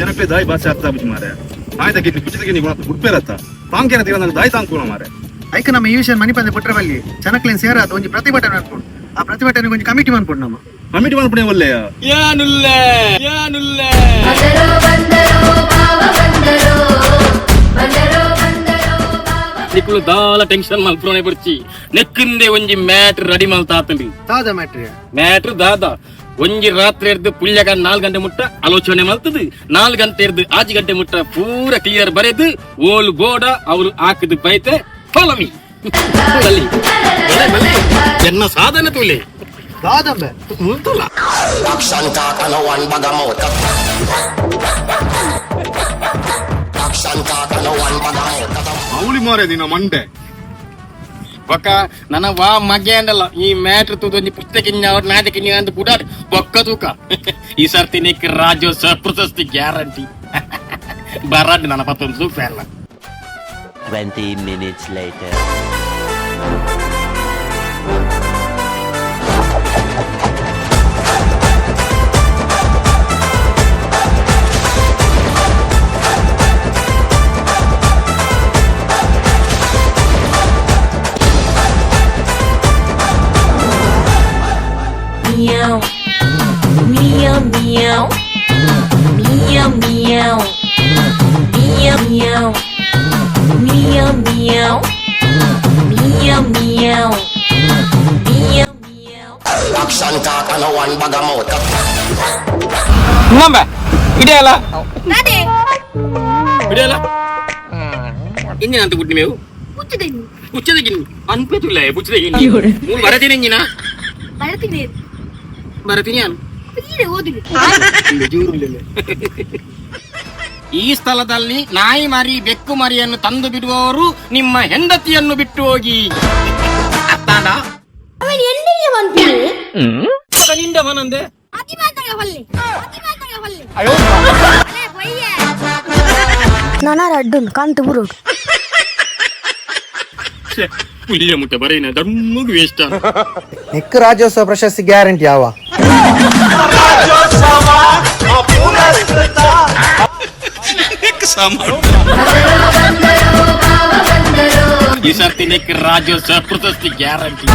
ಜನಕ್ಕೆ ದಾಯಿ ಭಾಷೆ ಅರ್ಥ ಆಪುಜಿ ಮಾರೆ. ಆಯ್ತಾ ಗಿನ್ನಿ ಪುಚ್ಚದ ಗಿನ್ನಿ ಗುಣ ಉಡ್ಪೇರತ್ತ ತಾಂಕೇನ ತೀರ ದಾಯಿ ತಾಂಕುನ ಮಾರೆ. ಐಕ್ ನಮ್ಮ ಈ ವಿಷಯ ಮಣಿಪಂದೆ ಪುಟ್ರವಲ್ಲಿ ಜನಕ್ಲೆನ್ ಸೇರಾದ ಒಂಜಿ ಪ್ರತಿಭಟನೆ ಅನ್ಕೊಂಡು ಆ ಪ್ರತಿಭಟನೆ ಒಂಜಿ ಕಮಿಟಿ ಮನ್ಪುಂಡು ನಮ್ಮ ಕಮಿಟಿ ಮನ್ಪುಣೆ ಒಲ್ಲೆಯ. ಯಾನುಲ್ಲೆ ಯಾನುಲ್ಲೆ. ಬಂದರೋ ಬಂದರೋ ಬಾವ ಬಂದರೋ, ಬಂದರೋ ಬಂದರೋ ಬಾವ. ನಿಕ್ಕುಲು ದಾಲ ಟೆನ್ಷನ್ ಮಲ್ಪುರೋನೆ ಬರ್ಚಿ. ನೆಕ್ಕಿಂದೆ ಒಂಜಿ ಮ್ಯಾಟ್ರ್ ರೆಡಿ ಮಲ್ತಾತಂಡಿ. ದಾದ ಮ್ಯಾಟ್ರಿ? ಮ್ಯಾಟ್ರ್ ದಾದ, ಒಂಜಿ ರಾತ್ರಿ ಎರ್ದು ಪುಳ್ಯಗ 4 ಗಂಟೆ ಮುಟ್ಟ ಆಲೋಚನೆ ಮಲ್ತದು, 4 ಗಂಟೆ ಎರ್ದು 5 ಗಂಟೆ ಮುಟ್ಟ ಪೂರ ಕ್ಲಿಯರ್ ಬರೆದು ಓಲು ಬೋಡ ಅವಳು ಹಾಕಿದ್ ಬೈತೆ. ಫಾಲೋ ಮೀ. ಬಲ್ಲಿ ಬಲೆ ಬಲೆ ಎನ್ನ ಸಾಧನೆ ತುಲೆ. ದಾದಂಬೆ? ಮುಲ್ತುಲ. Action talk and no one bag of mouth. Action talk and no one bag of mouth. ಅವಳಿ ಮಾರೆ ದಿನ ಮಂಡೆ. ಬೊಕ್ಕ ನನ್ನ ವಾ ಮಗ್ಗೆ ಅಂಡಲ್ಲ ಈ ಮ್ಯಾಟ್ರ್ ತೂದು ಒಂಜಿ ಪುಸ್ತಕ ಅವ್ರ ನಾಟಕ ಕಿಂಜ ಅಂತ ಪುಡಾಡ್ ಬೊಕ್ಕ ತೂಕ. ಈ ಸರ್ತಿ ನಿಕ್ ರಾಜ್ಯೋತ್ಸವ ಪ್ರಶಸ್ತಿ ಗ್ಯಾರಂಟಿ. ಬರಾಡ್ ನನ್ನ ಪತ್ತೊಂದು ಸೂಪರ್ ಅಲ್ಲ. 20 minutes later. Meow. Meow meow. Meow meow. Meow meow. Meow meow. Meow meow. Meow meow. Action talk and no one bag of mouth. ಇನ್ನೊಮ್ಮೆ ಇಡಿಯಲ್ಲ, ಇಡಿಯಲ್ಲ. ಇಂಜಿನ ಅಂತ ಗುಡ್ಡಿ ಮೇವು ಪುಚ್ಚದ ಗಿನ್ನಿ ಅನ್ಪೇತುಲ್ಲ. ಪುಚ್ಚದ ಗಿನ್ನಿ ಮೂರು ಬರತೀನಿ. ಇಂಜಿನ ಬರತೀನಿ ಅನ್. ಈ ಸ್ಥಳದಲ್ಲಿ ನಾಯಿ ಮರಿ ಬೆಕ್ಕು ಮರಿಯನ್ನು ತಂದು ಬಿಡುವವರು ನಿಮ್ಮ ಹೆಂಡತಿಯನ್ನು ಬಿಟ್ಟು ಹೋಗಿ. ಅತ್ತಾಂಡ ನಿಂದ ಮನಂದೆ. ನಾನಾ ರಡ್ಡುನ್ ಕಾಂತು ಬುರುಡು. ಪುಲ್ಯ ಮುಟ್ಟ ಬರೀನ ದಮ್ಮಗ್ ವೇಸ್ಟ್. ನೆಕ್ ರಾಜ್ಯೋತ್ಸವ ಪ್ರಶಸ್ತಿ ಗ್ಯಾರಂಟಿ ಯಾವ? ಬಂದರೋ ಬಂದರೋ ಬಾವ ಬಂದರೋ. ಈ ಸರ್ತಿ ನಿಕ್ ರಾಜ್ಯೋತ್ಸವ ಪ್ರಶಸ್ತಿ ಗ್ಯಾರಂಟಿ.